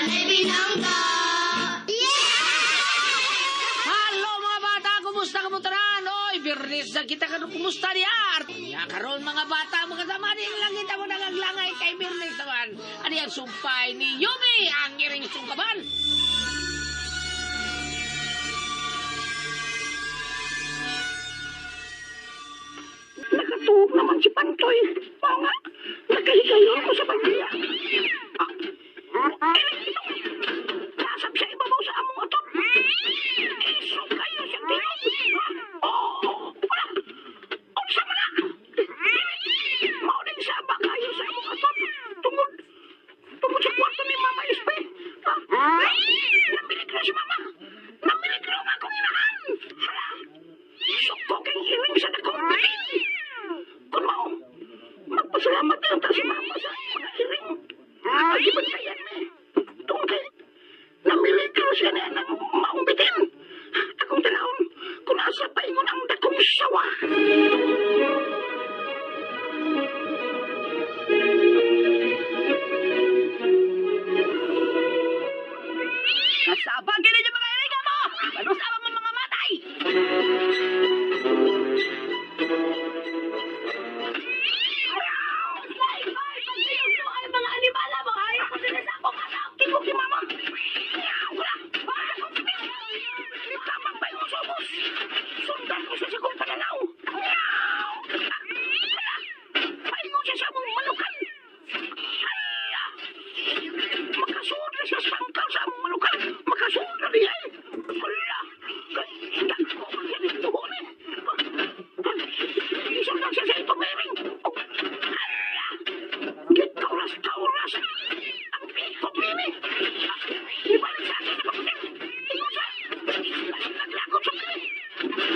Kanay binangga. Halo mga bata, kumusta ka mo tanan? Oy, Birnis na kita karon, kumusta niya? Nya karon mga bata, mga sama din lang kita mo nagaglangay kay Birnis naman. Ani ang sumpay ni Yumi, ang iring sungkaban. Nakatuog naman si Pantoy. Mao nga, nakahigayon ko sa pagbiya. Ah, iling itong nasab sa ibabaw sa among atop. Iso kayo siyang tingog. Oo, wala. Unsa man na? Mao din saba kayo sa among atop. Tungod sa kwarto ni Mama Ispe. Ah, namiligro si Mama. Namiligro ang akong inahan. Hala. Suko kang iring sa dakong bitin. Kung mao, magpasalamat na ta si Mama sa mga iring. Ay, bantayan mi. Tungkol kay, namiligro siya niya ng maong bitin. Akong tanahon, kung asa paingon ang dakong sawa. Kasabang gini yung mga iriga mo! Ano sa mo mga matay? Ay, ay, pagsilog mo ay mga animala mo! Ayaw ko sila sa akong anak! Tingog si Mama. Meow! Wala! Akong bitin! Itamang pa yung subos! Sundan ko siya sa kong pananaw! Meow! Ah, wala! Paingon siya sa among manukan! Hala! Makasuod na siya sa sangkal sa among manukan! Makasuod na diya eh! Hala! Kay, dako man siya dito eh! Isundan siya sa itong iring! Oh, hala! Gikauras-kauras! Ang ikot nini! Ibalik sa akin na kaputin! Ingon siya! Naglakot sa kini!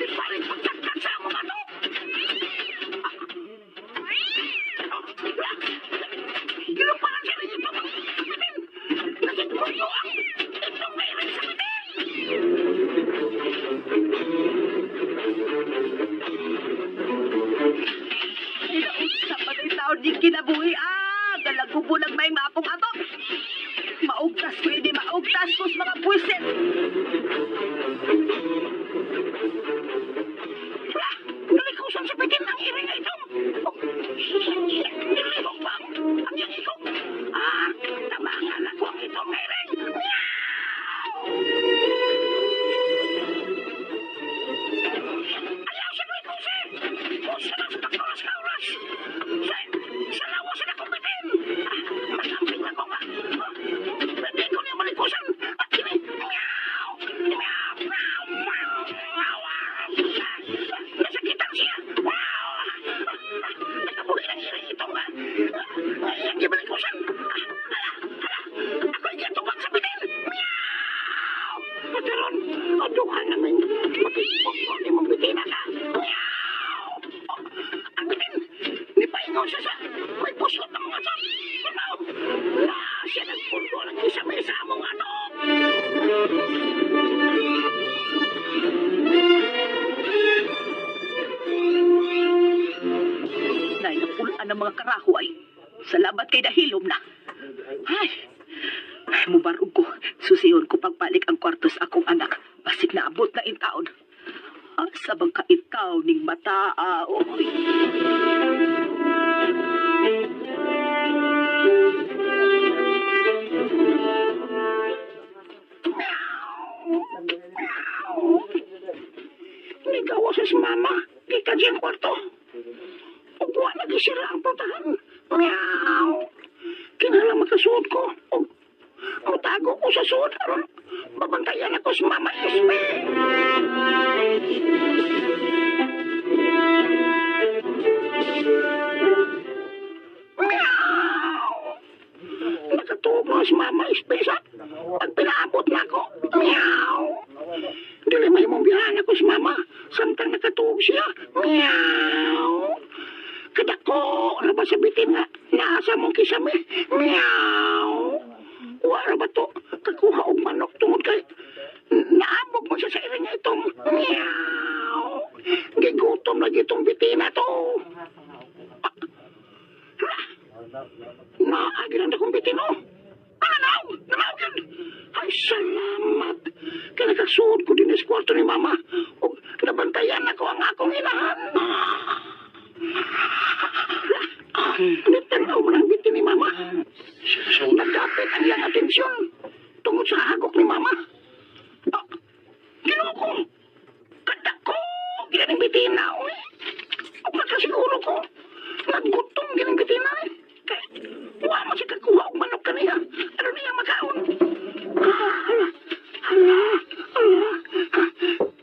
Ibalik pagkatkat sa among ato! Giluparan siya rin itong bitin! Nagigmuyo ang itong iring sa bitin! Sa patay taon di kinabuhi, ah! Galagubo lang may maakong atok! Maugtas ko hindi maugtas ko sa mga buwisit! Wala! Nalikusan sa bitin ang iring na itong! Oh, nilihok pa ang iyang ikog! Ah! Tabangan ako ang itong iring! Meow! Ayaw sa likusin! Pusa na sa kauras-kauras! Sa lawas sa akong bitin! Ah, magamping ako nga! Ah, hindi ko niya malikusan! Ah, kini! Meow! Meow! Meow! Meow! Meow! Ah, nasakitan siya! Wow! Nakabuhi ng iring itong iyang gibalikusan! Ah, hala! Hala! Ako'y gitubang sa bitin! Meow! At karon, aduhan namin makikipagpag ni mong bitina ka! Meow! Oh, ang bitin! Ni paingon siya sa may puslot ng mga tiyan! Ano? Na siya nagpulgo ng isa may sa among ano! Nay, napulaan ng mga karaho ay. Salamat kay dahilom na. Ay, mubarog ko. Susiyon ko pagbalik ang kwarto sa akong anak. Basig naabot na intaon. Asa bang ka ikaw ning mata, ah, oy. Ligaw sa si mama. Gikan siyang kwarto. Ug wa lagi sira ang putahan. Meow. Kinahanglan makasuod ko. Ug mutago ko sa suod aron mabantayan ako sa mama Isme. Meow. Nakatuog na si Mama Isme sa pag pinaabot na ako. Meow. Dili may mong biyahan ako si Mama. Samtang nakatuog siya. Meow. Kadako, ano ba sa bitin nga? Naasa mong kisame. Meow. Wala ba to? Kakuha og manok tungod kay naabog mo siya sa iring nga itong meow. Gigutom lagi itong bitina to. Ah, hala. Naagi lang akong bitin, oh. Ano na? Nanaw yun! Nakasuod ko din sa kwarto ni mama. O nabantayan ako ang akong inahan. Nitanaw man ang bitin ni mama. Nagkapit ang iyang atensyon tungod sa hagok ni mama. Ah, Ginoo ko! Kadako! Ginaning bitin na, uy! O nakasiguro ko, naggutom gining bitin na, eh. Kay, wa man siya kakuha og manok kaniya. Ano niya makaon? Ah, hala, hala, hala.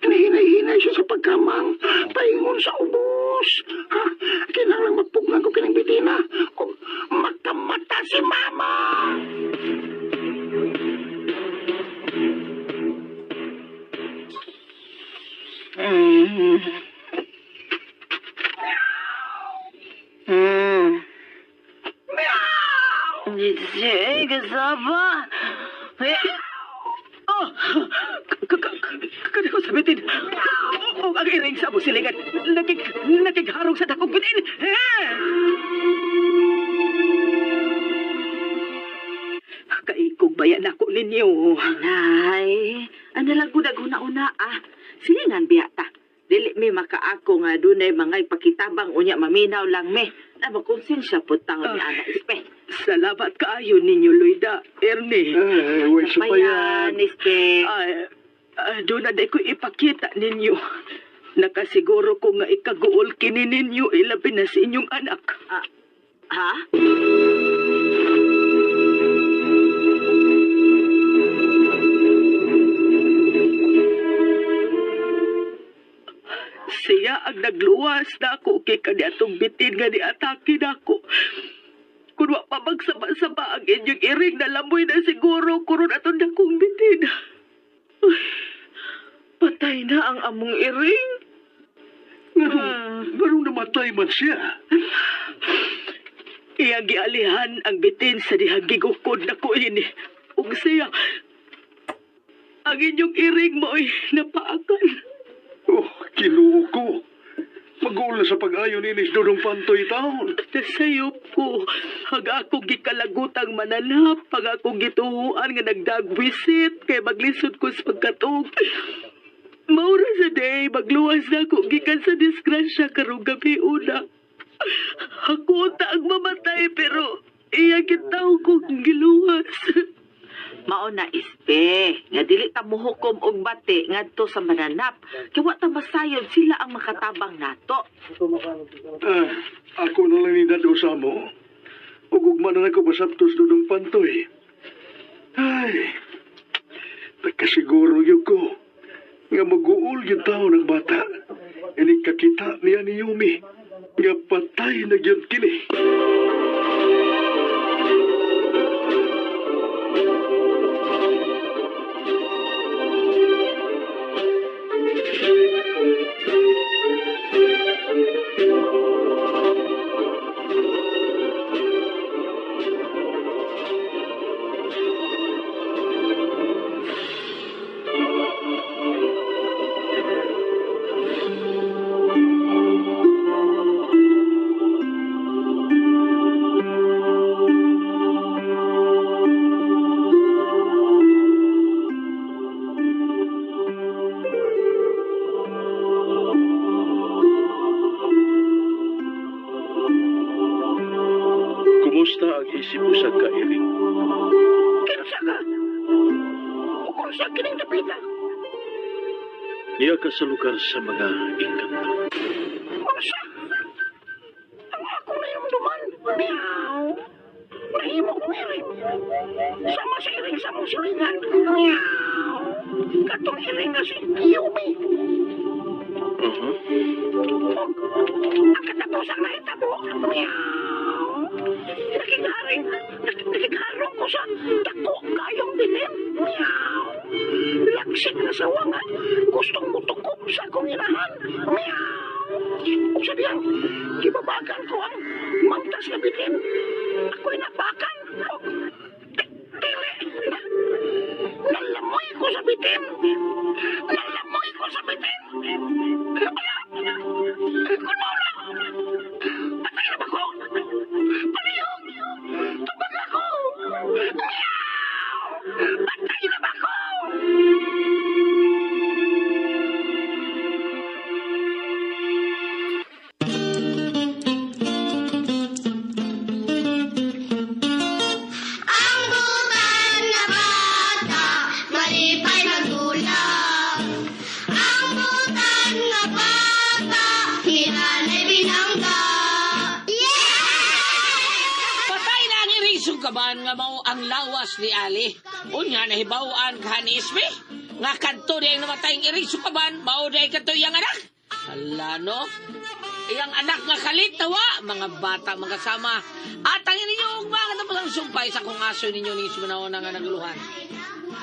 Hinahinay-hinay siya sa pagkamang, paingon sa ubos. Ha, kinahanglan magpugnan ko kining bitina. O makamata si mama! Sige, kasama. Eh, Oh! Kani ko sabitin. Oh, ang iring sa silingan. Nakigharong sa dakong bitin. Eh! Kaikog bayan ako ninyo. Nay, ano lang gud ag una-una ah. Silingan biya ta. Dili mi makaako nga dunay mga ipakitabang unya maminaw lang mi. Na makonsensya pud taon ni Ana Ispe. Salamat kaayo ninyo, Loida. Ernie. Eh, way Bayan, supayan. Ispe. Ay, ay, doon na day ko ipakita ninyo. Nakasiguro ko nga ikaguol kini ninyo ilabi na sa inyong anak. Ah, ha? Siya ang nagluwas na ako kay kaniadtong bitin nga niatake nako. Kun wa pa magsaba-saba ang inyong iring, nalamoy na siguro kuron atong dakong bitin. Ay, patay na ang among iring. Nganong namatay man siya? Iyang gialihan ang bitin sa dihang gigukod na ko ini. Ug siya, ang inyong iring mo'y napaakan. Oh, Ginoo ko. Mag-uol na sa pag-ayo ni Inis Dudong Pantoy taon. Nasayop ko, ang akong gikalagutang mananap, ang akong gituhuan nga nagdagwisit, kay maglisod ko sa pagkatog. Maura sa day, magluwas na ako, gikan sa disgrasya karong gabi una. Ako ta ang mamatay, pero iya gitaw ko giluwas. Mao na Ispe, nga dili ta mohukom og bati ngadto sa mananap. Kay wa ta masayod sila ang makatabang nato. Ah, ako na lang ni Dado sa mo. Ugugma na lang ko pasaptos Dudong Pantoy. Ay, nagkasiguro yun ko. Nga mag-uol yung taon ng bata. Ini kakita niya ni Yumi. Nga patay na gyud kini. Kumusta ang isip mo sa kairing? Kinsa ka? Ukon sa kining dapita. Niya ka sa lugar sa mga engkanto. Unsa? Ang akong nahimduman. Meow. Nahimo kong iring. Sama sa iring sa mong silingan. Meow. Katong iring na si Yumi. Uh-huh. Og ang katapusang nahitabo. Meow. Nakigharing, nakigharong ko sa dako kayong bitin. Meow. Laksik na sawa nga. Gustong mutukob sa akong inahan. Meow. Ug sa diyang, gibabagan ko ang mangtas na bitin. Ako'y napakan. Og dili. Nalamoy ko sa bitin. Nalamoy ko sa bitin. Ala! Kung mauna, patay na ba ko? Palihog! Tubag ako! Meow! Patay na ba ko? Nahibaw-an nga mao ang lawas ni Ali. Unya nahibaw-an ka ni Ismi. Nga kadto di ang namatay ang iring sukaban, mao di kadto iyang anak. Hala no? Iyang anak nga kalit tawa, mga bata mga kasama. At ang ninyo og mga katapos ang sumpay sa kung aso ninyo ning sumanahon nga naguluhan.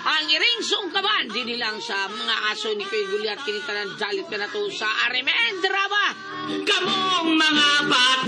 Ang iring sungkaban, dinhi lang sa mga aso ni Kuya Gulyat, kini tanan dalit ka na to sa Arimen Drama. Kamong mga bata.